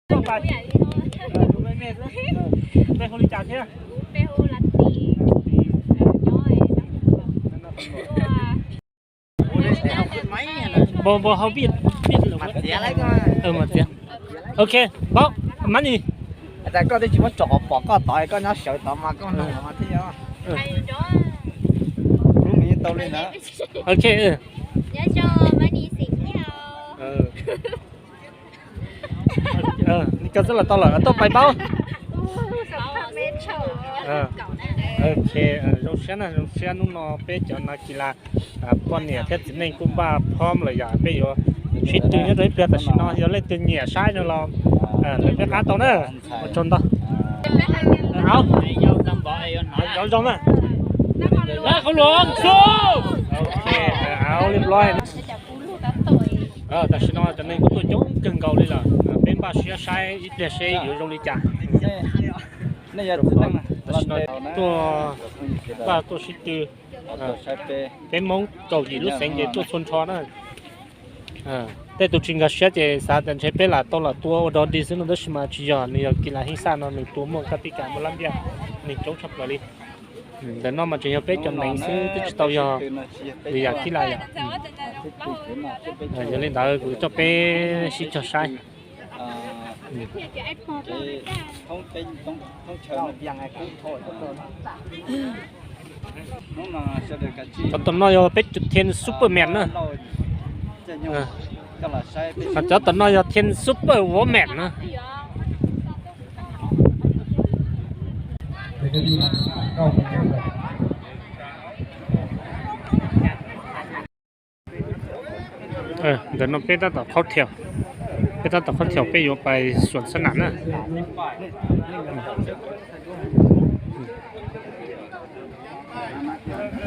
ໄປ ເອີ ໄປບໍລິຈາກເທື່ອ ບໍ່ ບໍ່ ເຮົາບິດ ບິດແລ້ວ ເອີ ມາເສຍ ໂອເຄ ເບົາ ມານີ້ ອາຈານກໍໄດ້ຊິມາເຈາະປອກກໍຕອຍກໍຍາວເສີວຕໍ່ມາກໍໜັງມາທີ່ເນາະ ເອີ ລຸງນີ້ເຕົາເລີຍນະ ໂອເຄ ເອີ ຍາວມານີ້ສິ ເອີ ເອີ ນີ້ກໍສະລັດຕະຫຼອດ ຕໍ່ໄປເບົາ ເອີ ໂອເຄ ເອີ ໂຮງຊຽນນະ ໂຮງຊຽນໜຸ່ມນ້ອຍເປເຈົ້ານັກກິລາ ອ່າ ປ້ອນເໜືອເທດຊິເນັ່ງກຸມບ້າພ້ອມເລີຍຢາເປໂຍ ຊິຕື່ນຍອດໂດຍເປຕາຊິນອນ ຍອດເລກຕື່ນເໜືອຊາຍນະລອງ ເອີ ເປັນການຕໍ່ເນີ ມາຊົນຕໍ່ ເອົາ ເອົາ ເອົາ ເອົາ ນະຄອນຫຼວງ ນະຄອນຫຼວງ ສູ້ ໂອເຄ ເອົາ ລຽບຮ້ອຍ ເອີ ຕາຊິນອນຈະເນັ່ງກຸມຕົວຈົງເກິ່ງເກົ່າເລີຍລະ ເປັນບ້າເຊຍຊາຍ ອີເປເຊຍ ຢູ່ໂຮງລິຈາ ນະ ຕົວ ວ່າຕົວຊິດຈື່ ເອີ ເປັນມົ້ງເກົາຫຼີລຸເສັງເຢ ຕົວຊົນທອນນະ ເອີ ແຕ່ຕົວຈິງກະເຊຍເຈ ສາແຕນເຊເປລາ ໂຕລາຕົວ ໂອດອນດີ ຊຶນໂນເດີ ຊິມາ ຈິຍອນ ນິວຢອກ ກິລາ ຮິງຊາ ເນາະ ໜຶ່ງຕົວ ມ່ວນ ກະຕິກາ ໂມລຳເບຍ ໜຶ່ງຈົງ ຊັບເກີລີ ອືມ ແຕ່ນອກມາຈະຍອກເປຈອນແມງ ຊື້ດິຈິຕອລ ຍອກ ຫຼື ຢາກກິລາ ຢາກ ເອີ ຢາກຫຼິ້ນດາວ ກູເຈົ້າເປຊິຈອດຊາຍ ຕອນຕອນນ້ອຍເປັນຈຸດເທນຊຸບເປີແມນເນາະ ເອີ ເຈົ້າຕອນນ້ອຍເທນຊຸບເປີວໍແມນເນາະ. ເອີ ດຽວນ້ອງເປ້ຕັດຕໍ່ເຂົ້າແຖວ ເປ້ຕັດຕໍ່ເຂົ້າແຖວ ເປ້ຢູ່ໄປສວນສະໜາມນະ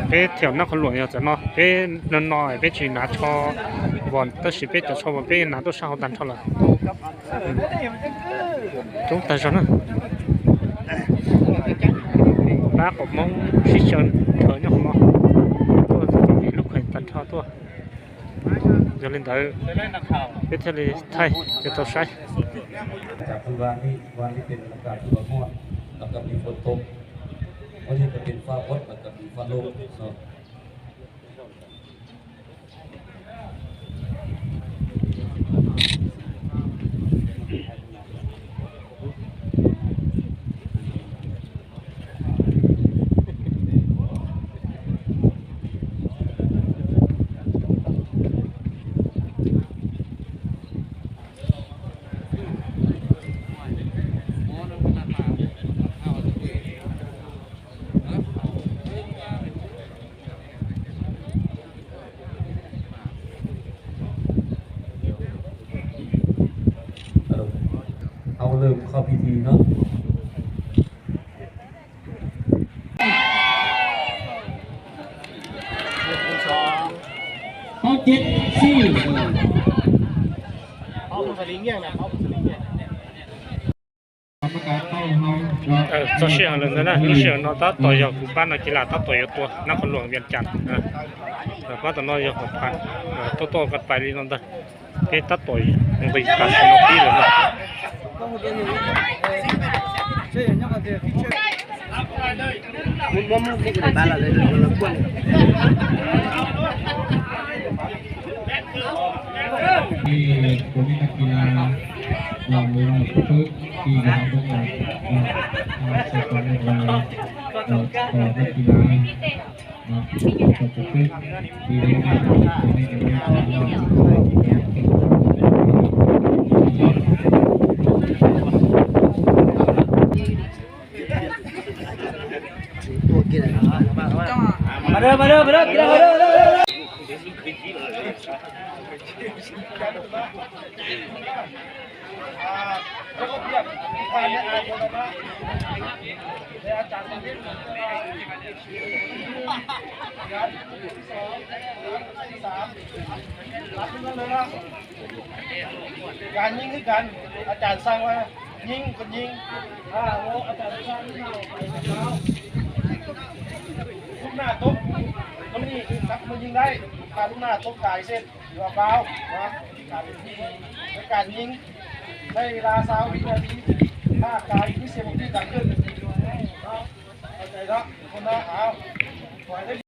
ເປ້ແຖວນະຄອນຫຼວງເນາະ ເປ້ນ້ອຍໆ ເປ້ຊິໜາທໍ່ວອນ ແຕ່ຊິເປ້ຈະຊອບວອນ ເປ້ໜາໂຕຊາວຕັນເທົ່າລະ. ອືມ ຈົງຕາຊອນນະ ຕາກໍມອງຊິເຊີນເທີຍອກມາ ໂຕຈະມີລູກໄຂ່ຕັນເທົ່າຕົວ ຢາກຫຼິ້ນໄດ້ ເປັນທະເລໄທ ຈະຕ້ອງໃຊ້ ຈາກເມື່ອວານນີ້ ວານນີ້ເປັນອາກາດທີ່ວ່າຮ້ອນ ແລ້ວກໍມີຝົນຕົກ ມື້ນີ້ກໍເປັນຟ້າມົດ ແລ້ວກໍມີຟ້າໂລ່ງເນາະ. ເຮົາເລີ່ມເຂົ້າພິທີເນາະ ເກົ້າເຈັດສີ່ ເອົາສະລິງຫຍັງນະ ເອົາສະລິງຫຍັງ ກຳມະການເອົາເຮົາ ເອີ ເຈົ້າເຊຍເລີຍນະ ເຊຍເນາະ ຕາຕໍ່ຢອກ ບ້ານນັກກິລາ ຕາຕໍ່ຢອກ ຕົວນະຄອນຫຼວງວຽງຈັນ ເອີ ເອີ ມາຕານ້ອຍຢອກ ຫົກພັນ ເອີ ຕໍ່ໆກັນໄປເລີຍເນາະ ເຮັດຕາຕໍ່ຢອກ ມັນໄປຕາມເຊໂນປີ້ເລີຍເນາະ. ມີຄົນນັກກິລາ ເອີ ເອີ ທີ່ເຮົາຕ້ອງການ ເອີ ເອີ ນັກກິລາ ເນາະ ທີ່ເຮົາຕ້ອງການ ມາເດີ ມາເດີ ມາເດີ ກິນເລີຍ ມາເດີ ມາເດີ ມາເດີ. ການຍິງຄືກັນ ອາຈານສັ່ງວ່າຍິງກໍຍິງ ອາ ໂອ ອາຈານສັ່ງ ລູກໜ້າຕົກ ຕົງນີ້ຄືສັກມັນຍິງໄດ້ ຖ້າລູກໜ້າຕົກກາຍເສັດ ຫຼືວ່າຟາວນະ ການຍິງ ເປັນການຍິງ ໃຊ້ເວລາຊາວວິນາທີ ຖ້າກາຍຄືເສຍງທີ່ດັງຂຶ້ນເນາະ ເຂົ້າໃຈເນາະ ທຸກຄົນເນາະ ເອົາ ຂໍໃຫ້ໄດ້